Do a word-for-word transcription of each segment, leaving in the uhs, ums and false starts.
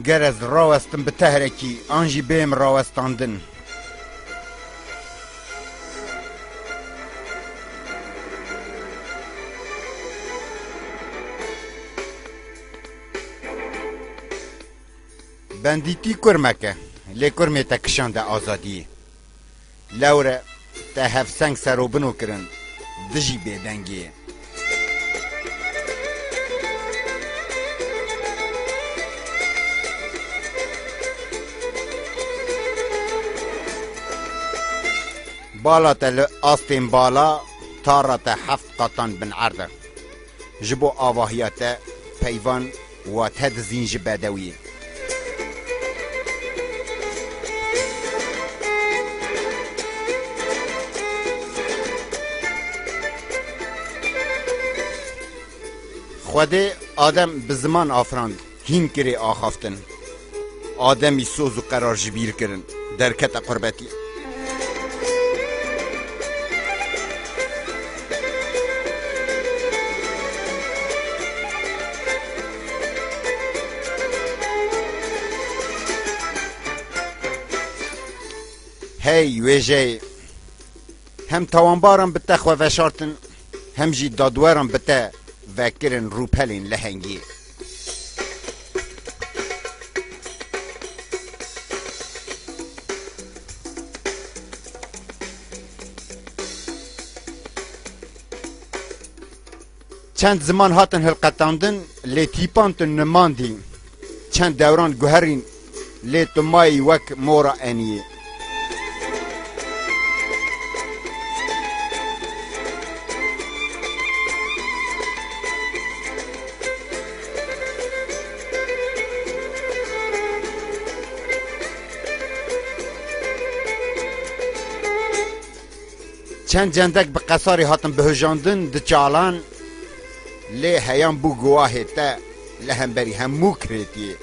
Ger ez rawestim bi tehrekî, an jî bêm rawestandin. Bendîtî kurmek e, lê kurmê te kişande azadiyê. Lewre te hevseng serobino kirin, dijî bêdengiyê. Bala te li astên bala, tara te heft qatan bin erd e. Ji bo avahiya te peyvan wa te dizîn ji bedewiyê. Xwedê Adem bi ziman afirand, hîn kirê axaftin. Ademî soz û qerar ji bîr kirin, derkete qurbetî. Hey wêjeyê! Hem tawanbaran bi te xwe veşartin, hem jî dadweran bi te vekirin rûpelên lehengiyê. Çend ziman hatin hilqetandin, lê tîpan tu nimandî. Çend dewran guherîn, lê tu mayî wek mora eniyê. Çend cendek bi qesarê hatin bihujandin, diçalan, lê heyan bû guwahê te li hemberî hemû kirêtiyê.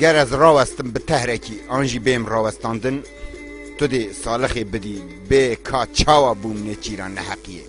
Ger ez rawestim bi tehrekî an jî bêm rawestandin, tu dê salixê bidî bê ka çawa bûm nêçîra neheqiyê.